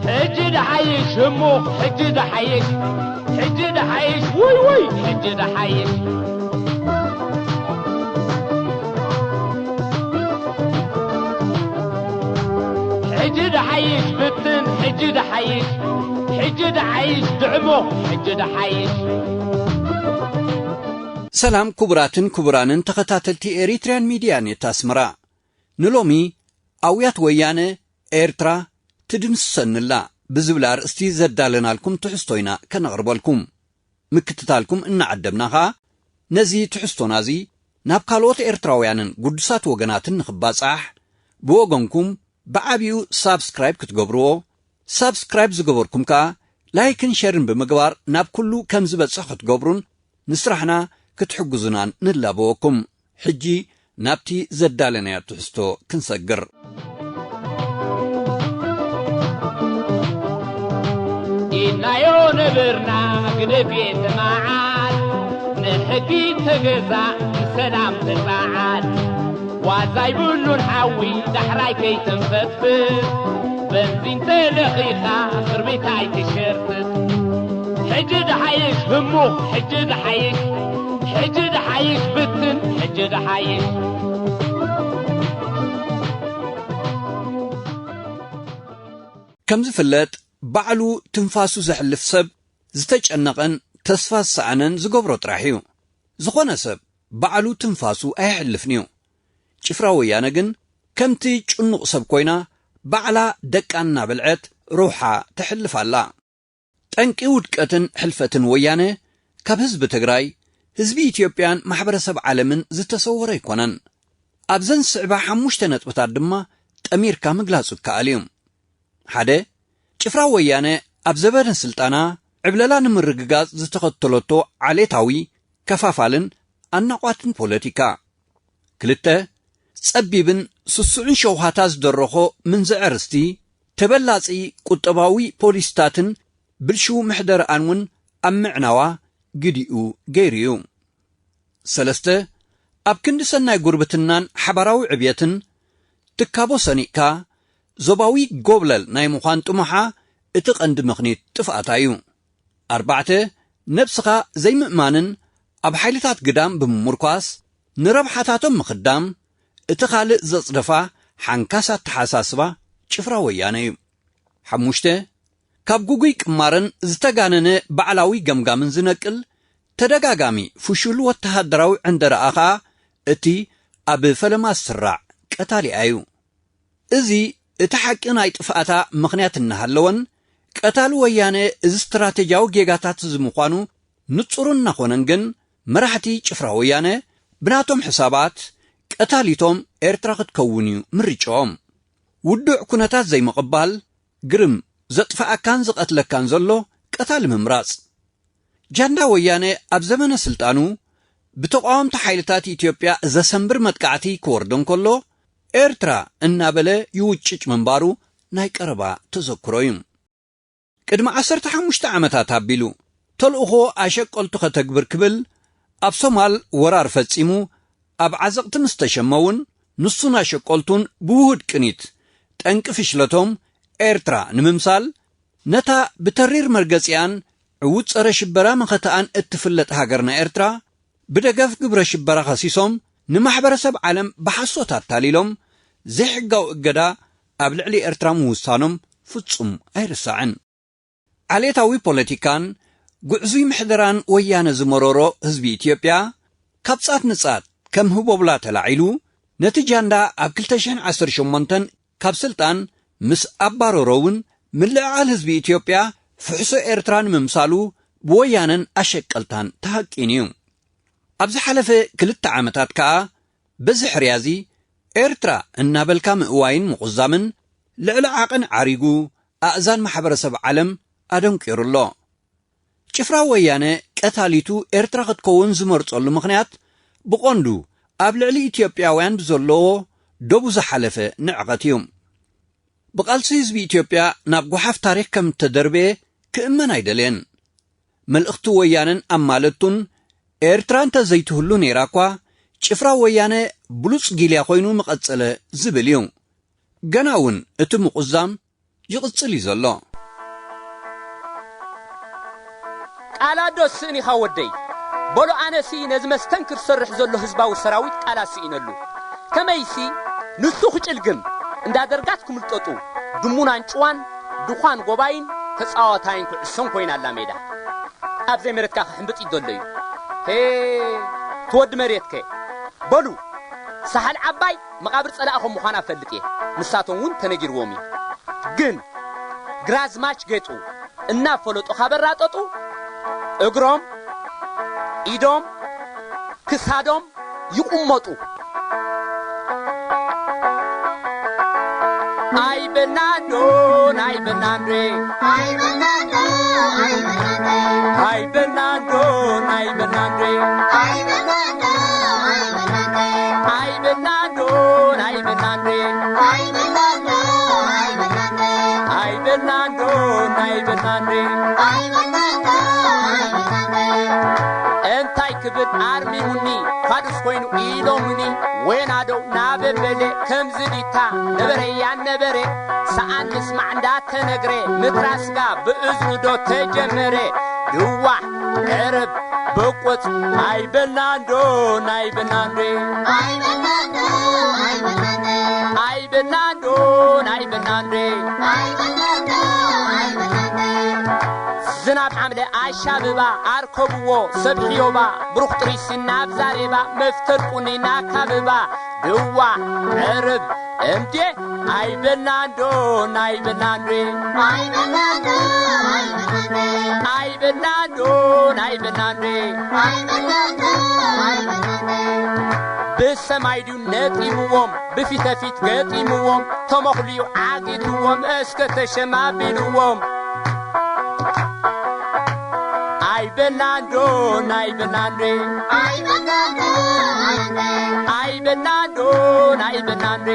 ሕጂ ደሓይሽ እሞ፣ ሕጂ ደሓይሽ፣ ሕጂ ደሓይሽ፣ ውይ ውይ፣ ሕጂ ደሓይሽ። ሕጂ ደሓይሽ ብትን፣ ሕጂ ደሓይሽ፣ ሕጂ ደሓይሽ ድዕሞ፣ ሕጂ ደሓይሽ። ሰላም ክቡራትን ክቡራንን ተኸታተልቲ ኤሪትሪያን ሚድያ ኔት ኣስመራ። ንሎሚ ኣውያት ወያነ ኤርትራ ትድምስሰንላ ብዝብል ኣርእስቲ ዘዳለናልኩም ትሕዝቶ ኢና ከነቕርበልኩም። ምክትታልኩም እናዓደምና ኸኣ ነዚ ትሕዝቶና እዚ ናብ ካልኦት ኤርትራውያንን ግዱሳት ወገናትን ንኽባጻሕ ብወገንኩም ብዓቢኡ ሳብስክራይብ ክትገብርዎ፣ ሳብስክራይብ ዝገበርኩም ከኣ ላይክን ሸርን ብምግባር ናብ ኩሉ ከም ዝበጽሕ ክትገብሩን ንስራሕና ክትሕግዙናን ንላበወኩም። ሕጂ ናብቲ ዘዳለናዮ ትሕዝቶ ክንሰግር። ኢልናዮ ነበርና ግደፍ የትማዓል፣ ንሕጊ ተገዛእ፣ ንሰላም ተጻዓል። ዋዛ ይብሉን ሓዊ ዳሕራይ ከይትንፈትፍት፣ በንዚን ተለኺኻ ክርቢት ኣይትሸርትት። ሕጂ ደሓይሽ ህሙኽ፣ ሕጂ ደሓይሽ፣ ሕጂ ደሓይሽ ብትን፣ ሕጂ ደሓይሽ። ከም ዝፍለጥ፣ ባዕሉ ትንፋሱ ዘሕልፍ ሰብ ዝተጨነቐን ተስፋ ዝሰኣነን ዝገብሮ ጥራሕ እዩ። ዝኾነ ሰብ ባዕሉ ትንፋሱ ኣየሕልፍን እዩ። ጭፍራ ወያነ ግን ከምቲ ጭኑቕ ሰብ ኮይና ባዕላ ደቃ እናበልዐት ርውሓ ተሕልፍ ኣላ። ጠንቂ ውድቀትን ሕልፈትን ወያነ ካብ ህዝቢ ትግራይ፣ ህዝቢ ኢትዮጵያን ማሕበረሰብ ዓለምን ዝተሰወረ ኣይኮነን። ኣብዘን ዝስዕባ ሓሙሽተ ነጥብታት ድማ ጠሚርካ ምግላጹ ይከኣል እዩ። ሓደ፣ ጭፍራ ወያነ ኣብ ዘበነ ስልጣና ዕብለላ ንምርግጋጽ ዝተኸተለቶ ዓሌታዊ፣ ከፋፋልን ኣናቋትን ፖለቲካ። ክልተ፣ ጸቢብን ስሱዕን ሸውሃታ ዝደረኾ ምንዝዐ ርስቲ፣ ተበላጺ ቁጠባዊ ፖሊስታትን ብልሽው ምሕደርኣን እውን ኣብ ምዕናዋ ግዲኡ ገይሩ እዩ። ሰለስተ፣ ኣብ ክንዲ ሰናይ ጉርብትናን ሓባራዊ ዕብየትን ትካቦ ሰኒቕካ ዞባዊ ጎብለል ናይ ምዃን ጥሙሓ እቲ ቀንዲ ምኽኒት ጥፍኣታ እዩ። ኣርባዕተ፣ ነብስኻ ዘይምእማንን ኣብ ሓይልታት ግዳም ብምሙርኳስ ንረብሓታቶም ምኽዳም እቲ ካልእ ዘጽደፋ ሓንካስ ኣተሓሳስባ ጭፍራ ወያነ እዩ። ሓሙሽተ፣ ካብ ግጉይ ቅማርን ዝተጋነነ ባዕላዊ ገምጋምን ዝነቅል ተደጋጋሚ ፍሹል ወተሃደራዊ ዕንደራኣ ኸኣ እቲ ኣብ ፈለማ ዝስራዕ ቀታሊኣ እዩ። እዚ እቲ ሓቂ ናይ ጥፍኣታ ምኽንያት እናሃለወን፣ ቀታሊ ወያነ እዚ ስትራቴጂያዊ ጌጋታት እዚ ምዃኑ ንጹር እናኾነን ግን፣ መራሕቲ ጭፍራ ወያነ ብናቶም ሕሳባት ቀታሊቶም ኤርትራ ክትከውን እዩ ምርጫኦም። ውዱዕ ኩነታት ዘይምቕባል፣ ግርም ዘጥፍኣካን ዝቐትለካን ዘሎ ቀታሊ ምምራጽ። ጃንዳ ወያነ ኣብ ዘመነ ስልጣኑ ብተቓወምቲ ሓይልታት ኢትዮጵያ ዘሰንብር መጥቃዕቲ ክወርዶ እንከሎ፣ ኤርትራ እናበለ ይውጭጭ ምንባሩ ናይ ቀረባ ተዘክሮ እዩ። ቅድሚ ዓሰርተ ሓሙሽተ ዓመታት ኣቢሉ፣ ተልእኾ ኣሸቀልቱ ከተግብር ክብል ኣብ ሶማል ወራር ፈጺሙ፣ ኣብ ዓዘቕቲ ምስ ተሸመ እውን፣ ንሱን ኣሸቀልቱን ብውሁድ ቅኒት፣ ጠንቂ ፍሽለቶም ኤርትራ ንምምሳል፣ ነታ ብተሪር መርገጺኣን ዕዉት ጸረ ሽበራ መኸተኣን እትፍለጥ ሃገርና ኤርትራ፣ ብደገፍ ግብረ ሽበራ ከሲሶም፣ ንማሕበረሰብ ዓለም ብሓሶት ኣታሊሎም፣ ዘይሕጋዊ እገዳ ኣብ ልዕሊ ኤርትራ ምውሳኖም ፍጹም ኣይርሳዕን። ዓሌታዊ ፖለቲካን ጉዕዙይ ምሕደራን ወያነ ዝመረሮ ህዝቢ ኢትዮጵያ፣ ካብ ጻት ንጻት ከም ህቦብላ ተላዒሉ፣ ነቲ ጃንዳ ኣብ ክልተ ሽሕን ዓሰርተ ሸሞንተን ካብ ስልጣን ምስ ኣባረሮ እውን፣ ምልዕዓል ህዝቢ ኢትዮጵያ ፍሕሶ ኤርትራ ንምምሳሉ ብወያነን ኣሸቀልታን ተሃቂኑ እዩ። ኣብ ዝሓለፈ ክልተ ዓመታት ከኣ፣ በዚ ሕርያ እዚ ኤርትራ እናበልካ ምእዋይን ምቑዛምን ልዕሊ ዓቕን ዓሪጉ፣ ኣእዛን ማሕበረሰብ ዓለም ኣደንቂሩ ኣሎ። ጭፍራ ወያነ ቀታሊቱ ኤርትራ ክትከውን ዝመርጸሉ ምኽንያት፣ ብቐንዱ ኣብ ልዕሊ ኢትዮጵያውያን ብዘለዎ ደቡ ዝሓለፈ ንዕቐት እዩ። ብቓልሲ ህዝቢ ኢትዮጵያ ናብ ጓሓፍ ታሪኽ ከም እተደርበየ ክእመን ኣይደልየን። መልእኽቲ ወያነን ኣማለቱን ኤርትራ እንተ ዘይትህሉ ነይራ እኳ፣ ጭፍራ ወያነ ብሉጽ ጊልያ ኮይኑ ምቐጸለ ዝብል እዩ። ገና እውን እቲ ምቑዛም ይቕጽል እዩ ዘሎ። ቃላዶ ስእን ኢኻ ወደይ። በሉ ኣነሲ ነዚ መስተንክር ዝሰርሕ ዘሎ ህዝባዊ ሰራዊት ቃላት ስኢነሉ። ከመይሲ ንሱ ክጭልግም እንዳ ደርጋት ክምልጠጡ ድሙን ኣንጭዋን ድዃን ጎባይን ተጻዋታይን ኩዕሶን ኮይና ኣላ ሜዳ። ኣብ ዘይመሬትካ ክሕምብጥ እዩ ዘሎ እዩ። ሄ ትወዲ መሬትከ በሉ ሳሕል ዓባይ መቓብር ጸላእኹም ምዃና እፈልጥ እየ። ንሳቶም እውን ተነጊርዎም እዩ። ግን ግራዝማች ጌጡ እናፈለጡ ካበራጠጡ እግሮም፣ ኢዶም፣ ክሳዶም ይቑመጡ። ኣይበናዶ ናይበናንዶ ኣይበናዶ ናይበናንዶ ኣይበናዶ ናይበናንዶ ኣይበናዶ ናይበናንዶ እንታይ ክብል ኣርሚሙኒ ፋዱስ ኮይኑ ኢሎምኒ ወናዶ ናበበለ ከምዚ ዲታ ነበረ ያነበረ ሰኣን ምስማዕ እንዳተነግረ ምትራስጋ ብእዝኑ ዶ ተጀመረ ድዋሕ ዕርብ በቆጽ ኣይበናንዶ ናይበናንዶ ኣይበናንዶ ናይበናንዶ ዝናብ ሓምለ ኣሻብባ ኣርከብዎ ሰብ ሕዮባ ብሩኽ ጥሪሲ ናብ ዛሬባ መፍተል ቁኒ ናካብባ ድዋ ዕርብ እንዴ ኣይበናንዶ ናይበናንዶ ኣይበናንዶ ናይበናንዶ ብሰማይ ድዩ ነጢብዎም ብፊተፊት ገጢምዎም ተመኽልዩ ዓጊትዎም እስከ ተሸማቢልዎም ኣይበናንዶ ናይበናንዶ ኣይበናንዶ ናይበናንዶ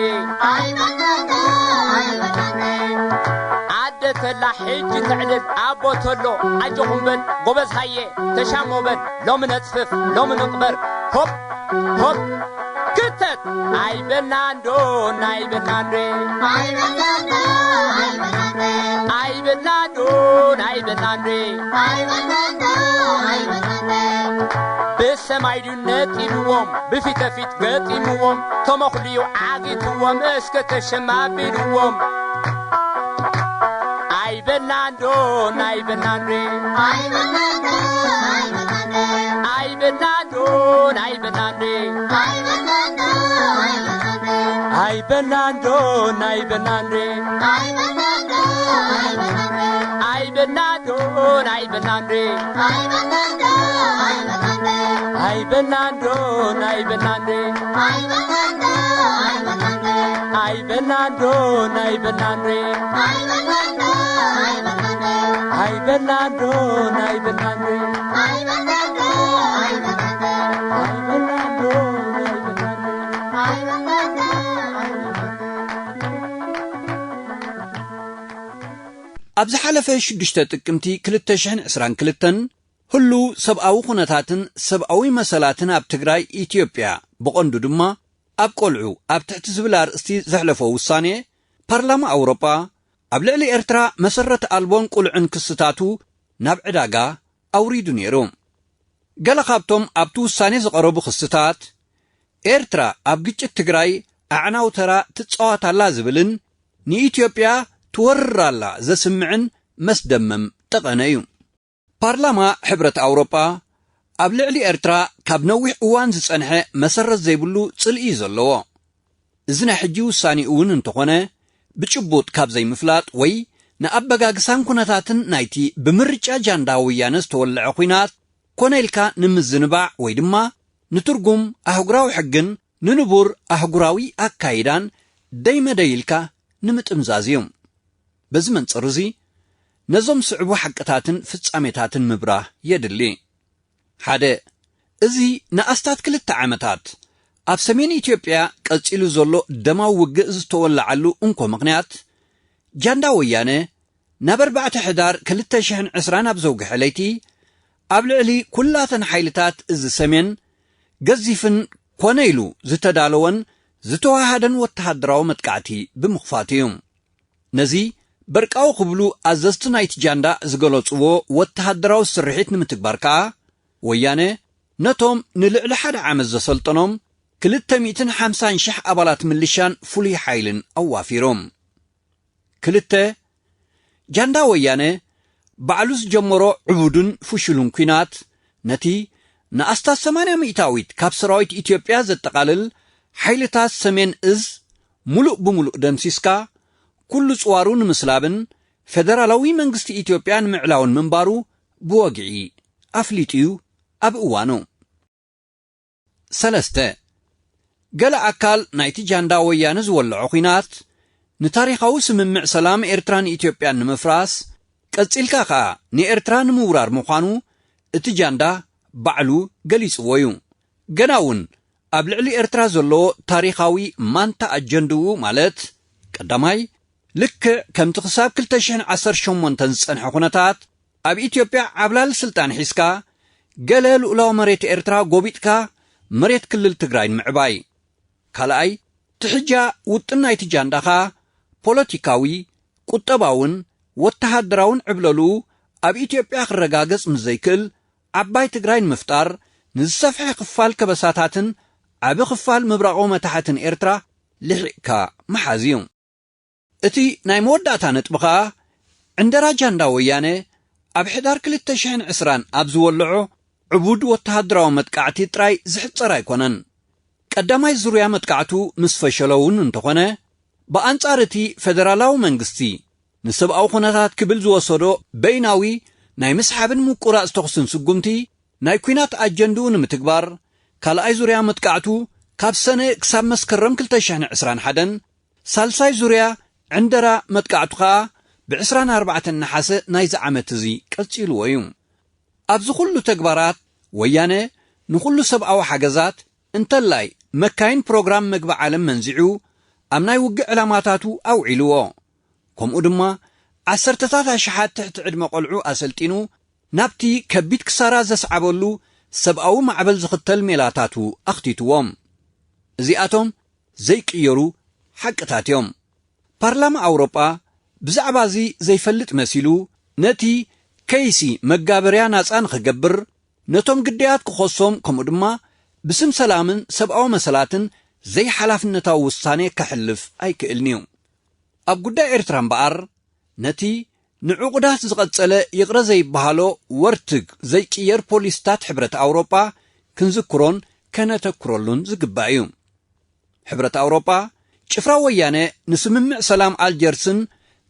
ኣደ ተላ ሕጂ ተዕልል ኣቦ ተሎ ኣጆኹም በል ጎበዝ ሃየ ተሻሞ በል ሎሚ ነጽፍፍ ሎሚ ንቕበር ሆፕ ሆፕ ክተት ኣይበናንዶ ናይበናንዶ ኣይበናንዶ ናይበናንዶ ብሰማይ ድዩ ነጢብዎም ብፊተፊት ገጢምዎም ተመኽልዩ ዓጊትዎም እስከ ተሸማቢልዎም ኣይበናንዶ ናይበናንዶ ኣይበናንዶ ናይበናንዶ ኣይበናንዶ ናይበናንዶ ኣይበናንዶ ናይበናንዶ ኣይበናንዶ ናይበናንዶ ኣይበናንዶ ናይበናንዶ ኣብ ዝሓለፈ ሽዱሽተ ጥቅምቲ ክልተ ሽሕን ዕስራን ክልተን ህሉው ሰብኣዊ ኩነታትን ሰብኣዊ መሰላትን ኣብ ትግራይ ኢትዮጵያ ብቐንዱ ድማ ኣብ ቆልዑ ኣብ ትሕቲ ዝብል ኣርእስቲ ዘሕለፎ ውሳኔ ፓርላማ ኣውሮጳ ኣብ ልዕሊ ኤርትራ መሰረት ኣልቦን ቅሉዕን ክስታቱ ናብ ዕዳጋ ኣውሪዱ ነይሩ። ገለ ካብቶም ኣብቲ ውሳኔ ዝቐረቡ ክስታት ኤርትራ ኣብ ግጭት ትግራይ ኣዕናዊ ተራ ትጻወት ኣላ ዝብልን ንኢትዮጵያ ትወርር ኣላ ዘስምዕን መስደመም ጠቐነ እዩ። ፓርላማ ሕብረት ኣውሮጳ ኣብ ልዕሊ ኤርትራ ካብ ነዊሕ እዋን ዝጸንሐ መሰረት ዘይብሉ ጽልኢ እዩ ዘለዎ። እዚ ናይ ሕጂ ውሳኔ እውን እንተኾነ ብጭቡጥ ካብ ዘይምፍላጥ ወይ ንኣበጋግሳን ኩነታትን ናይቲ ብምርጫ ጃንዳ ወያነ ዝተወለዐ ኲናት ኮነ ኢልካ ንምዝንባዕ ወይ ድማ ንትርጉም ኣህጉራዊ ሕግን ንንቡር ኣህጉራዊ ኣካይዳን ደይመደይ ኢልካ ንምጥምዛዝ እዩ። በዚ መንጽር እዚ ነዞም ስዕቡ ሓቅታትን ፍጻሜታትን ምብራህ የድሊ። ሓደ፣ እዚ ንኣስታት ክልተ ዓመታት ኣብ ሰሜን ኢትዮጵያ ቀጺሉ ዘሎ ደማዊ ውግእ ዝተወለዓሉ እንኮ ምኽንያት፣ ጃንዳ ወያነ ናብ ኣርባዕተ ሕዳር ክልተ ሽሕን ዕስራን ኣብ ዘውግሐ ለይቲ፣ ኣብ ልዕሊ ኩላተን ሓይልታት እዚ ሰሜን ገዚፍን ኮነ ኢሉ ዝተዳለወን ዝተዋሃደን ወተሃደራዊ መጥቃዕቲ ብምኽፋት እዩ። ነዚ በርቃዊ ክብሉ ኣዘዝቲ ናይቲ ጃንዳ ዝገለጽዎ ወተሃደራዊ ስርሒት ንምትግባር ከኣ፣ ወያነ ነቶም ንልዕሊ ሓደ ዓመት ዘሰልጠኖም ክልተ ሚእትን ሓምሳን ሽሕ ኣባላት ምልሻን ፍሉይ ሓይልን ኣዋፊሮም። ክልተ፣ ጃንዳ ወያነ ባዕሉ ዝጀመሮ ዕቡድን ፍሹልን ኲናት፣ ነቲ ንኣስታት ሰማንያ ሚእታዊት ካብ ሰራዊት ኢትዮጵያ ዘጠቓልል ሓይልታት ሰሜን እዝ ምሉእ ብምሉእ ደምሲስካ፣ ኩሉ ጽዋሩ ንምስላብን ፌደራላዊ መንግስቲ ኢትዮጵያ ንምዕላውን ምንባሩ ብወግዒ ኣፍሊጡ እዩ ኣብ እዋኑ። ሰለስተ፣ ገለ ኣካል ናይቲ ጃንዳ ወያነ ዝወልዖ ኲናት፣ ንታሪኻዊ ስምምዕ ሰላም ኤርትራን ኢትዮጵያን ንምፍራስ፣ ቀጺልካ ከኣ ንኤርትራ ንምውራር ምዃኑ እቲ ጃንዳ ባዕሉ ገሊጽዎ እዩ። ገና እውን ኣብ ልዕሊ ኤርትራ ዘለዎ ታሪኻዊ ማንታ ኣጀንድኡ፣ ማለት ቀዳማይ፣ ልክዕ ከምቲ ክሳብ ክልተ ሽሕን ዓሰርተ ሸሞንተን ዝጸንሐ ኩነታት፣ ኣብ ኢትዮጵያ ዓብላሊ ስልጣን ሒዝካ፣ ገለ ልኡላዊ መሬት ኤርትራ ጎቢጥካ፣ መሬት ክልል ትግራይ ንምዕባይ። ካልኣይ፣ ትሕጃ ውጥን ናይቲ ጃንዳኻ ፖለቲካዊ፣ ቁጠባውን ወተሃደራውን ዕብለሉ ኣብ ኢትዮጵያ ክረጋገጽ ምስ ዘይክእል፣ ዓባይ ትግራይ ንምፍጣር፣ ንዝሰፍሐ ክፋል ከበሳታትን ዓቢ ክፋል ምብራቓዊ መታሕትን ኤርትራ ልሒቕካ ምሓዝ እዩ። እቲ ናይ መወዳእታ ነጥቢ ኸኣ፣ ዕንደራ ጃንዳ ወያነ ኣብ ሕዳር ክልተ ሽሕን ዕስራን ኣብ ዝወልዖ ዕቡድ ወተሃደራዊ መጥቃዕቲ ጥራይ ዝሕጸር ኣይኮነን። ቀዳማይ ዙርያ መጥቃዕቱ ምስ ፈሸለ እውን እንተኾነ፣ ብኣንጻር እቲ ፌደራላዊ መንግስቲ ንሰብኣዊ ኩነታት ክብል ዝወሰዶ በይናዊ ናይ ምስሓብን ምቁራጽ ተኹስን ስጉምቲ፣ ናይ ኲናት ኣጀንድኡ ንምትግባር፣ ካልኣይ ዙርያ መጥቃዕቱ ካብ ሰነ ክሳብ መስከረም ክልተ ሽሕን ዕስራን ሓደን፣ ሳልሳይ ዙርያ ዕንደራ መጥቃዕቱ ኸኣ ብዕስራን ኣርባዕተን ነሓሰ ናይዚ ዓመት እዚ ቀጺልዎ እዩ። ኣብዚ ኩሉ ተግባራት፣ ወያነ ንኹሉ ሰብኣዊ ሓገዛት፣ እንተላይ መካይን ፕሮግራም መግቢ ዓለም መንዚዑ፣ ኣብ ናይ ውግእ ዕላማታቱ ኣውዒልዎ። ከምኡ ድማ፣ ዓሰርተታት ኣሽሓት ትሕቲ ዕድመ ቆልዑ ኣሰልጢኑ፣ ናብቲ ከቢድ ክሳራ ዘስዓበሉ ሰብኣዊ ማዕበል ዝኽተል ሜላታቱ ኣኽቲትዎም። እዚኣቶም ዘይቅየሩ ሓቅታት እዮም። ፓርላማ ኣውሮጳ ብዛዕባ እዚ ዘይፈልጥ መሲሉ፣ ነቲ ከይሲ መጋበርያ ናጻ ንኽገብር፣ ነቶም ግዳያት ክኸሶም፣ ከምኡ ድማ ብስም ሰላምን ሰብኣዊ መሰላትን ዘይሓላፍነታዊ ውሳኔ ከሕልፍ ኣይክእልን እዩ። ኣብ ጉዳይ ኤርትራ እምበኣር፣ ነቲ ንዕቑዳት ዝቐጸለ ይቕረ ዘይበሃሎ ወርትግ ዘይቅየር ፖሊስታት ሕብረት ኣውሮጳ ክንዝክሮን ከነተኩረሉን ዝግባእ እዩ። ሕብረት ኣውሮጳ፣ ጭፍራ ወያነ ንስምምዕ ሰላም ኣልጀርስን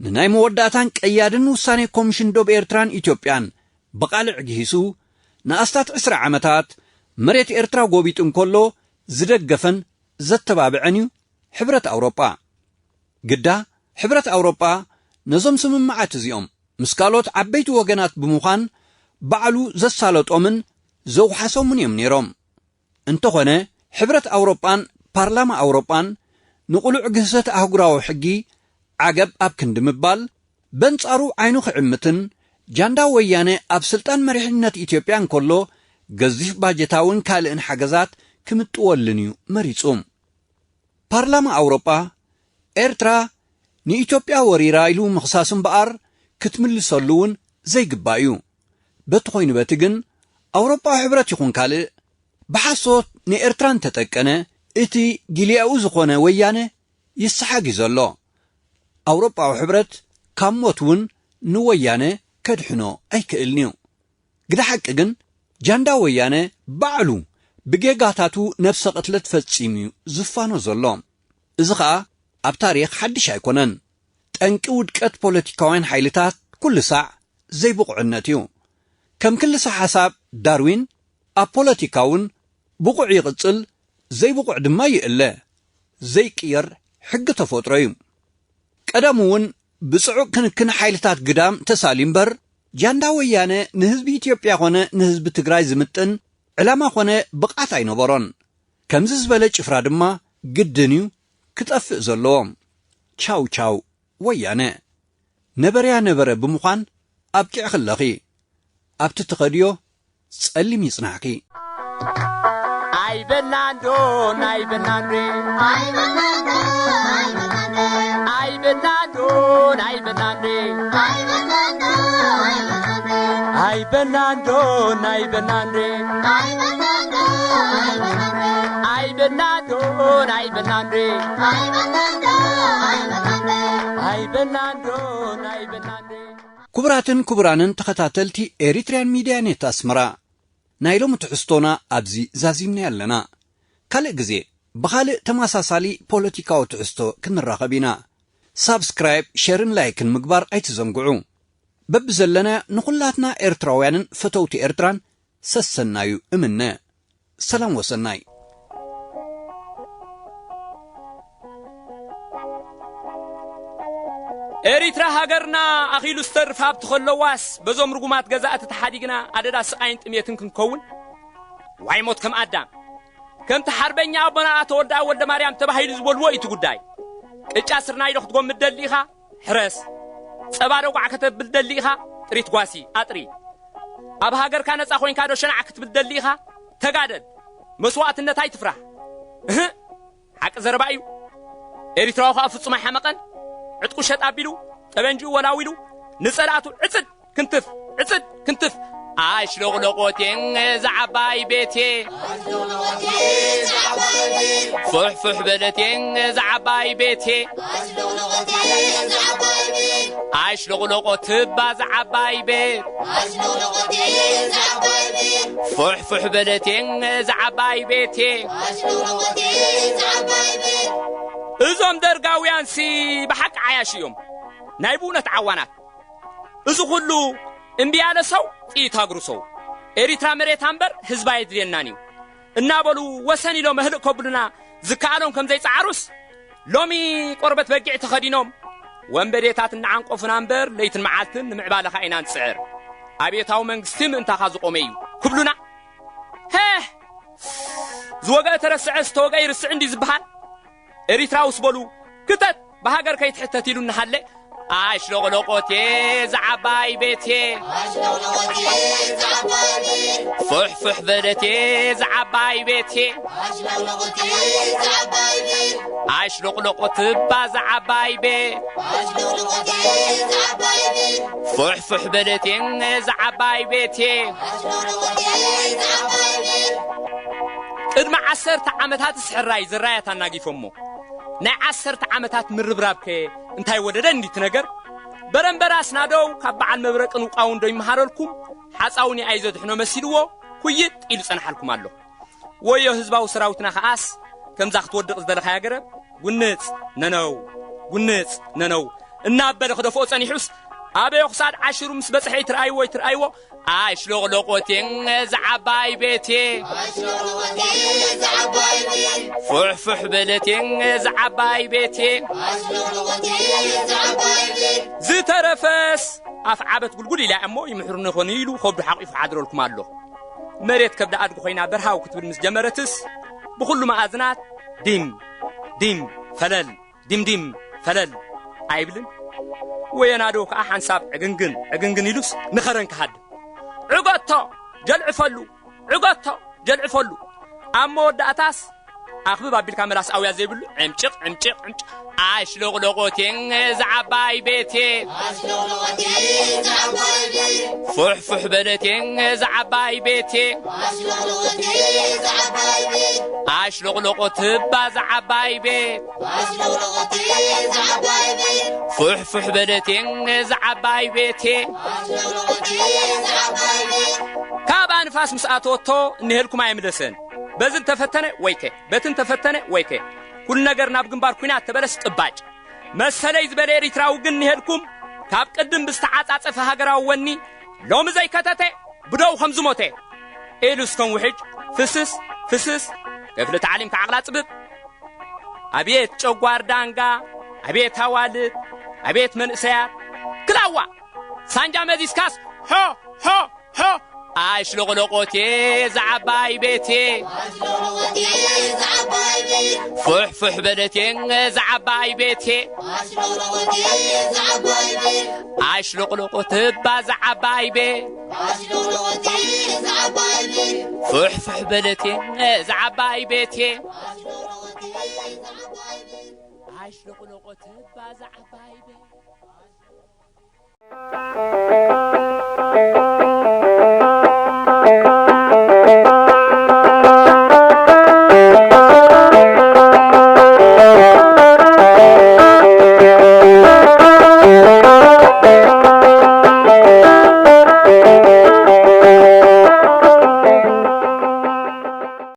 ንናይ መወዳእታን ቀያድን ውሳኔ ኮሚሽን ዶብ ኤርትራን ኢትዮጵያን ብቓልዕ ግሂሱ፣ ንኣስታት ዕስራ ዓመታት መሬት ኤርትራ ጎቢጡ እንከሎ ዝደገፈን ዘተባብዐን እዩ ሕብረት ኣውሮጳ። ግዳ፣ ሕብረት ኣውሮጳ ነዞም ስምምዓት እዚኦም ምስ ካልኦት ዓበይቲ ወገናት ብምዃን ባዕሉ ዘሳለጦምን ዘውሓሶምን እዮም ነይሮም። እንተኾነ፣ ሕብረት ኣውሮጳን ፓርላማ ኣውሮጳን ንቕሉዕ ግህሰት ኣህጉራዊ ሕጊ ዓገብ ኣብ ክንዲ ምባል፣ በንጻሩ ዓይኑ ክዕምትን ጃንዳ ወያነ ኣብ ስልጣን መሪሕነት ኢትዮጵያ እንከሎ ገዚፍ ባጀታውን ካልእን ሓገዛት ክምጥወልን እዩ መሪጹ። ፓርላማ ኣውሮጳ፣ ኤርትራ ንኢትዮጵያ ወሪራ ኢሉ ምኽሳስ እምበኣር ክትምልሰሉ እውን ዘይግባእ እዩ። በቲ ኮይኑ በቲ ግን፣ ኣውሮጳዊ ሕብረት ይኹን ካልእ ብሓሶት ንኤርትራ እንተጠቀነ፣ እቲ ጊልያኡ ዝኾነ ወያነ ይሰሓግ እዩ ዘሎ። ኣውሮጳዊ ሕብረት ካብ ሞት እውን ንወያነ ከድሕኖ ኣይክእልን እዩ። ግደ ሓቂ ግን፣ ጃንዳ ወያነ ባዕሉ ብጌጋታቱ ነብሰ ቅትለት ፈጺሙ እዩ ዝፋኖ ዘሎ። እዚ ኸኣ ኣብ ታሪኽ ሓድሽ ኣይኮነን። ጠንቂ ውድቀት ፖለቲካውያን ሓይልታት ኩሉ ሳዕ ዘይብቑዕነት እዩ። ከም ክልሰ ሓሳብ ዳርዊን፣ ኣብ ፖለቲካ እውን ብቑዕ ይቕጽል፣ ዘይብቑዕ ድማ ይእለ። ዘይቅየር ሕጊ ተፈጥሮ እዩ። ቀደም እውን ብጽዑቕ ክንክን ሓይልታት ግዳም ተሳልዩ እምበር፣ ጃንዳ ወያነ ንህዝቢ ኢትዮጵያ ኾነ ንህዝቢ ትግራይ ዝምጥን ዕላማ ኾነ ብቕዓት ኣይነበሮን። ከምዚ ዝበለ ጭፍራ ድማ ግድን እዩ ክጠፍእ ዘለዎ። ቻው ቻው ወያነ። ነበረያ ነበረ ብምዃን ኣብቂዕኽለኺ። ኣብቲ ትኸድዮ ጸሊም ይጽናሕኪ። ኣይበናንዶ ናይበናንዶ ኣይበናንዶ ናይበናንዶ ኣይበናንዶ ናይበናንዶ ኣይበናንዶ ናይበናንዶ ኣይበናንዶ ናይበናንዶ ክቡራትን ክቡራንን ተኸታተልቲ ኤሪትሪያን ሚድያ ኔት ኣስመራ፣ ናይ ሎሚ ትሕዝቶና ኣብዚ ዛዚምና ኣለና። ካልእ ግዜ ብኻልእ ተመሳሳሊ ፖለቲካዊ ትሕዝቶ ክንራኸብ ኢና። ሳብስክራይብ፣ ሸርን ላይክን ምግባር ኣይትዘንግዑ። በብዘለና ንኹላትና ኤርትራውያንን ፈተውቲ ኤርትራን ሰሰናዩ እምነ። ሰላም ወሰናይ። ኤሪትራ ሃገርና ኣኺሉ ዝተርፍ ሃብቲ ከለዋስ በዞም ርጉማት ገዛእቲ ተሓዲግና ኣደዳ ስቓይን ጥሜትን ክንከውን? ዋይ ሞት ከም ኣዳም። ከምቲ ሓርበኛ ኣቦና ኣቶ ወልደኣብ ወልደማርያም ተባሂሉ ዝበልዎ እዩ እቲ ጉዳይ። ቅጫ ስርናይ ዶ ክትጎምድ ደሊ ኢኻ? ሕረስ። ጸባ ዶ ጓዕ ከተብል ደሊ ኢኻ? ጥሪት ጓሲ፣ ኣጥሪ። ኣብ ሃገርካ ነጻ ኮይንካ ዶ ሸናዕ ክትብል ደሊ ኢኻ? ተጋደል። መስዋእትነት ኣይትፍራህ። እህ፣ ሓቂ ዘረባ እዩ። ኤሪትራዊ ከኣ ፍጹም ኣይሓመቐን። ዕጥቁ ሸጥ ኣቢሉ፣ ጠበንጅኡ ወላዊሉ፣ ንጸላእቱ ዕጽድ ክንትፍ፣ ዕጽድ ክንትፍ። ኣሽሎቕሎቖቴ ዝዓባይ ቤቴ፣ ፉሕፉሕ በለቴ ዝዓባይ ቤቴ፣ ኣሽሎቕሎቖ ትባ ዝዓባይ ቤት፣ ፉሕፉሕ በለቴ ዝዓባይ ቤቴ። እዞም ደርጋውያንሲ ብሓቂ ዓያሽ እዮም። ናይ ብእውነት ዓዋናት። እዚ ኩሉ እምቢ ያለ ሰው ጥይት አጉርሰው። ኤሪትራ መሬታ እምበር ህዝባ የድልየናን እዩ እናበሉ ወሰን ኢሎም እህልእ ከብሉና ዝከኣሎም ከም ዘይጸዓሩስ፣ ሎሚ ቆርበት በጊዕ ተኸዲኖም ወንበዴታት እናዓንቆፉና እምበር ለይትን መዓልትን ንምዕባለኻ ኢና ንጽዕር። ኣብዮታዊ መንግስቲ ምእንታኻ ዝቖመ እዩ ክብሉና። ሄህ! ዝወገአ ተረስዐ ዝተወገአ ይርስዕ እንዲ ዝበሃል። ኤሪትራውስ በሉ ክተት ብሃገር ከይትሕተት ኢሉ እናሃለ ኣሽሎቕሎቆቴ ዝዓባይ ቤቴ ፉሕፉሕ በለቴ ዝዓባይ ቤቴ ኣሽሎቕሎቆ ትባ ዝዓባይ ቤት ፉሕፉሕ በለቴ ዝዓባይ ቤቴ ቅድሚ ዓሰርተ ዓመታት ስሕራይ ዝራያት ኣናጊፎሞ ናይ ዓሰርተ ዓመታት ምርብራብከ እንታይ ወደደ እንዲቲ ነገር? በረምበራስ ናደው ካብ በዓል መብረቅን ውቃውን ዶ ይመሃረልኩም? ሓፃውኒ ኣይ ዘድሕኖ መሲልዎ ኩይጥ ኢሉ ጸንሓልኩም ኣሎ። ወዮ ህዝባዊ ሰራዊትና ከኣስ ከምዛ ክትወድቕ ዝደለኻያ ገረብ ጉንጽ ነነው ጉንጽ ነነው እናበለ ክደፍኦ ጸኒሑስ ኣበዮ ክሳድ ዓሽሩ ምስ በጽሐ ይትርኣይዎ ይትርኣይዎ ኣሽሎቕሎቆቴ ዝዓባይ ቤቴ ፉሕፉሕ በለቴ ዝዓባይ ቤቴ ዝተረፈስ ኣፍ ዓበት ጉልጉል ኢላ እሞ ይምሕሩኒ ይኾኑ ኢሉ ከብዱ ሓቂፉ ሓድረልኩም ኣሎ። መሬት ከብዲ ኣድጊ ኮይና በርሃው ክትብል ምስ ጀመረትስ ብኹሉ መኣዝናት ዲም ዲም ፈለል ዲምዲም ፈለል ኣይብልን። ወየናዶ ከኣ ሓንሳብ ዕግንግን ዕግንግን ኢሉስ ንኸረን ክሃድም ዕገቶ ጀልዕፈሉ ዕገቶ ጀልዕፈሉ ኣብ መወዳእታስ ኣኽብብ ኣቢልካ መላስ ኣውያ ዘይብሉ ዕምጭቕ ዕምጭቕ ዕምጭቕ ኣሽሎቕሎቆቴ ዝዓባይ ቤቴ ፉሕፉሕ በለቴ ዝዓባይ ቤቴ ኣሽሎቕሎቆ ትባ ዝዓባይ ቤት ፉሕፉሕ በለቴ ዝዓባይ ቤቴ ካብ ኣንፋስ ምስ ኣተወቶ እንሄልኩም ኣይምለሰን። በዚ እንተፈተነ ወይከ በቲ እንተፈተነ ወይከ ኩሉ ነገር ናብ ግንባር ኩናት ተበለስ ጥባጭ መሰለይ ዝበለ ኤሪትራዊ ግን እንሄልኩም ካብ ቅድም ብዝተዓጻጸፈ ሃገራዊ ወኒ ሎሚ ዘይከተተ ብደው ከም ዝሞተ ኢሉ እስከም ውሕጅ ፍስስ ፍስስ ክፍሊ ታዕሊም ክዓቕላ ጽብብ ኣቤት ጨጓር ዳንጋ ኣቤት ኣዋልድ ኣቤት መንእሰያት ክላዋ ሳንጃ መዚስካስ ሆ ሆ ሆ ኣሽሎቕሎቖቴ ዝዓባይ ቤቴ፣ ፉሕፉሕ በለቴ ዝዓባይ ቤቴ፣ ኣሽሎቕሎቖ ትባ ዝዓባይ ቤ፣ ፉሕፉሕ በለቴ ዝዓባይ ቤቴ፣ ኣሽሎቕሎቖ ትባ ዝዓባይ ቤ።